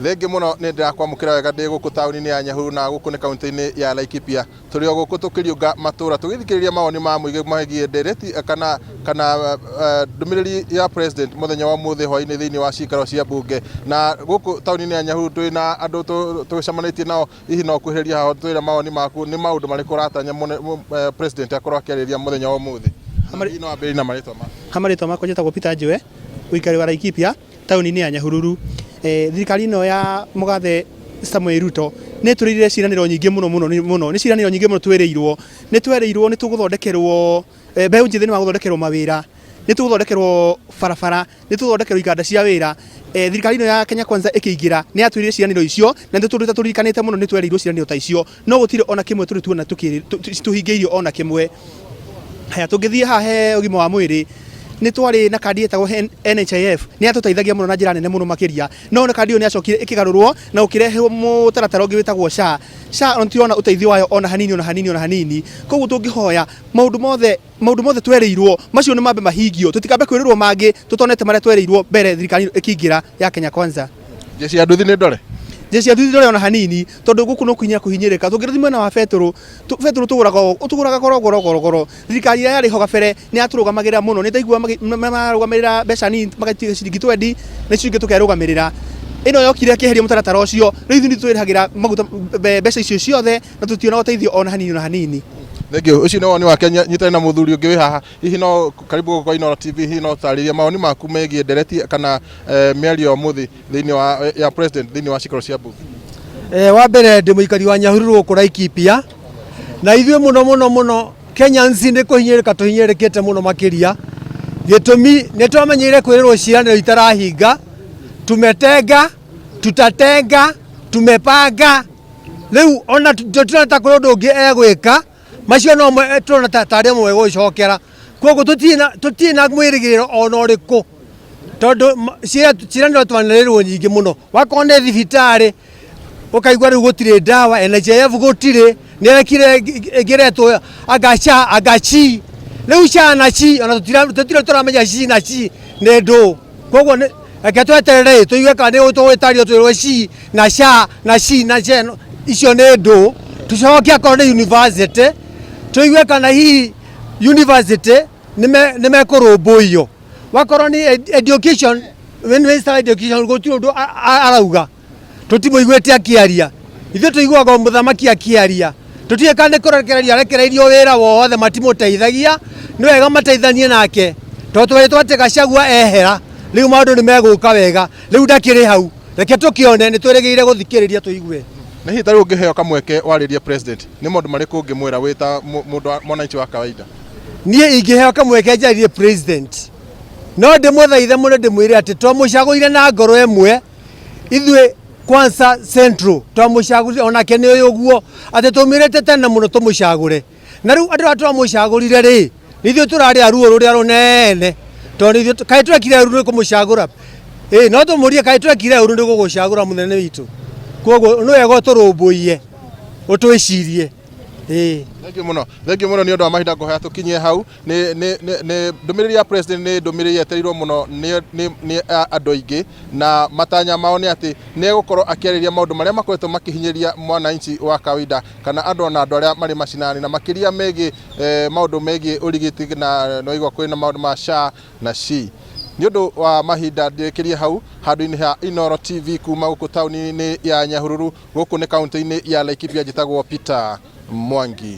Thengiũ mũno nĩ ndĩrakwamũkĩra wega ndĩ gũkũ taũni-inĩ ya Nyahururu na gũkũ nĩ kaunti-inĩ ya Laikipia. Tũrĩ o gũkũ tũkĩriũnga matũra tũgĩthikĩrĩria mawoni ma mũingĩ megiĩ ndereti kana kana ndũmĩrĩri ya president mũthenya wa ũmũthĩ hwainĩ thĩinĩ wa cikaro cia mbunge. Na gũkũ taũni-inĩ ya Nyahururu twĩ na andũ tũgĩcemanĩtie nao, hihi no ũkuhĩrĩrie haha ũtwĩre mawoni maku nĩ maũndũ marĩkũ ũratanya president akorwo akĩarĩrĩria mũthenya wa ũmũthĩ. Hihi no wambĩrĩrie na marĩtwa maku. Ha marĩtwa makwa njĩtagwo Peter Njue, mũikari wa Laikipia. taũni-inĩ ya Nyahururu. Thirikari ĩno ya mũgathe Samoei Ruto nĩ ĩtũrĩire ciĩranĩro nyingĩ mũno mũno mũno, nĩ ciĩranĩro nyingĩ mũno twĩrĩirwo. Nĩ twerĩirwo nĩ tũgũthondekerwo mbeũ njĩthĩ nĩ magũthondekerwo mawĩra, nĩ tũgũthondekerwo barabara, nĩ tũgũthondekerwo iganda cia wĩra. Thirikari ĩno ya Kenya Kwanza ĩkĩingĩra nĩ yatwĩrĩire ciĩranĩro icio na nĩ tũtũrĩte tũririkanĩte mũno nĩ twerĩirwo ciĩranĩro ta icio, no gũtirĩ ona kĩmwe tũrĩ tuona tũhingĩirio ona kĩmwe. Haya, tũngĩthiĩ haha he ũgima wa mwĩrĩ, nĩ twarĩ na kandi yetagwo NHIF, nĩ yatũteithagia mũno na njĩra nene mũno makĩria, no na kandi ĩyo nĩ yacokire ĩkĩgarũrwo na gũkĩrehwo mũtaratara ũngĩ wĩtagwo SHA. SHA ona tũtirona ũteithio wayo ona hanini ona hanini ona hanini, koguo tũngĩhoya maũndũ mothe maũndũ mothe twerĩirwo macio nĩ mambe mahingio, tũtikambe kwĩrĩrwo mangĩ tũtonete marĩa twerĩirwo mbere thirikari ĩkĩingĩra ya Kenya Kwanza. Jeshi ya nduthi nĩ ndore? Jeshi ya nduthi ndore ona hanini, tondũ gũkũ no kũhinyĩrĩka kũhinyĩrĩka. Tũngĩthiĩ mwena wa betũrũ, betũrũ tũgũraga tũgũraga goro goro goro goro. Thirikari ĩrĩa yarĩ ho gabere nĩ yatũrũgamagĩrĩra mũno, nĩ ndaiguaga mararũgamĩrĩra mbeca nini magatiga ciringi twendi na icio ingĩ tũkerũgamĩrĩra. Ĩno yokire ĩkĩeheria mũtaratara ũcio, rĩu ithuĩ nĩ twĩrĩhagĩra maguta mbeca icio ciothe na tũtiona ũteithio ona hanini ona hanini. Thengiũ, ũcio nĩ woni wake. Nyitane na mũthuri ũngĩ wĩ haha. Hihi no karibu gũkũ kwa Inooro TV, hihi no ũtarĩrie mawoni maku megiĩ ndereti kana mĩario ya ũmũthĩ thĩinĩ wa ya president thĩinĩ wa cikaro cia mbunge? Wa mbere ndĩ mũikari wa Nyahururu gũkũ Laikipia na ithuĩ mũno mũno mũno Kenyans nĩ kũhinyĩrĩrĩka tũhinyĩrĩrĩkĩte mũno makĩria. Gĩtũmi nĩ twamenyeire kwĩrĩrwo ciĩranĩro itarahinga, tumetenga, tutatenga, tumepanga. Rĩu ona tũtirona ta kũrĩ ũndũ ũngĩ egwĩka, macio no mo tũrona ta tarĩ mo egũcokera. Koguo tũtirĩ na mwĩrĩgĩrĩro ona ũrĩkũ tondũ ciĩranĩro twanerĩrwo nyingĩ mũno. Wakorwo nĩ thibitarĩ ũkaigua rĩu gũtirĩ ndawa, NHIF gũtirĩ, nĩ arekire ĩngĩ ĩretwo anga SHA anga SHI. Rĩu SHA na SHI ona tũtirĩ tũramenya SHI na SHI nĩ ndũ. Koguo reke tweterere ĩ tũigue kana nĩ tũgũgĩtarĩrio twĩrwo SHI na SHA na SHI na SHA icio nĩ ndũ. Tũcoke akorwo nĩ university tũigue kana hihi university nĩ mekũrũmbũiyo. Wakorwo nĩ education, minister wa education gũtirĩ ũndũ arauga, tũtimũiguĩte akĩaria. Ithuĩ tũiguaga o mũthamaki akĩaria. Tũtiũĩ kana nĩ kũrekererio arekereirio wĩra wothe matimũteithagia, nĩ wega mateithanie nake tondũ twerĩ twate Gachagua ehera, rĩu maũndũ nĩ megũka wega. Rĩu ndakĩrĩ hau, reke tũkĩone, nĩ twĩrĩgĩrĩire gũthikĩrĩria tũigue. Na hihi ta rĩu ũngĩheo kamweke warĩrie president, nĩ maũndũ marĩkũ ũngĩmwĩra wĩ ta mũndũ mwananchi wa kawaida? Niĩ ingĩheo kamweke njarĩrie president, no ndĩmũthaithe mũno ndĩmwĩre atĩ twamũcagũrire na ngoro ĩmwe, ithuĩ kwanza Central twamũcagũrire onake nĩ ũyũ ũguo atĩ tũmĩrĩte tene mũno tũmũcagũre na rĩu andũ arĩa twamũcagũrire rĩ nĩ ithuĩ tũrarĩa ruo rũrĩa rũnene tondũ nĩ ithuĩ kaĩ twekire ũru nĩ kũmũcagũra ĩ no tũmũrie kaĩ twekire ũru nĩ gũgũcagũra mũnene witũ koguo nĩ wega ũtũrũmbũiye ũtwĩcirie ĩ. Thengiũ mũno, thengiũ mũno nĩ ũndũ wa mahinda ngũhoya tũkinyie hau. Nĩ nĩ nĩ nĩ ndũmĩrĩri ya president nĩ ndũmĩrĩri yetereirwo mũno nĩ nĩ nĩ andũ aingĩ na matanya mao nĩ atĩ nĩ egũkorwo akĩarĩria maũndũ marĩa makoretwo makĩhinyĩria mwananchi wa kawaida kana andũ ona andũ arĩa marĩ macinani na makĩria megiĩ maũndũ megiĩ ũrigiti na nĩwaigua kwĩna maũndũ ma SHA na SHI. Nĩ ũndũ wa mahinda ndĩkĩrie hau handũ-inĩ ha Inooro TV kuma gũkũ taũni-inĩ ya Nyahururu gũkũ nĩ kaũntĩ-inĩ ya Laikipia njĩtagwo Peter Mwangi.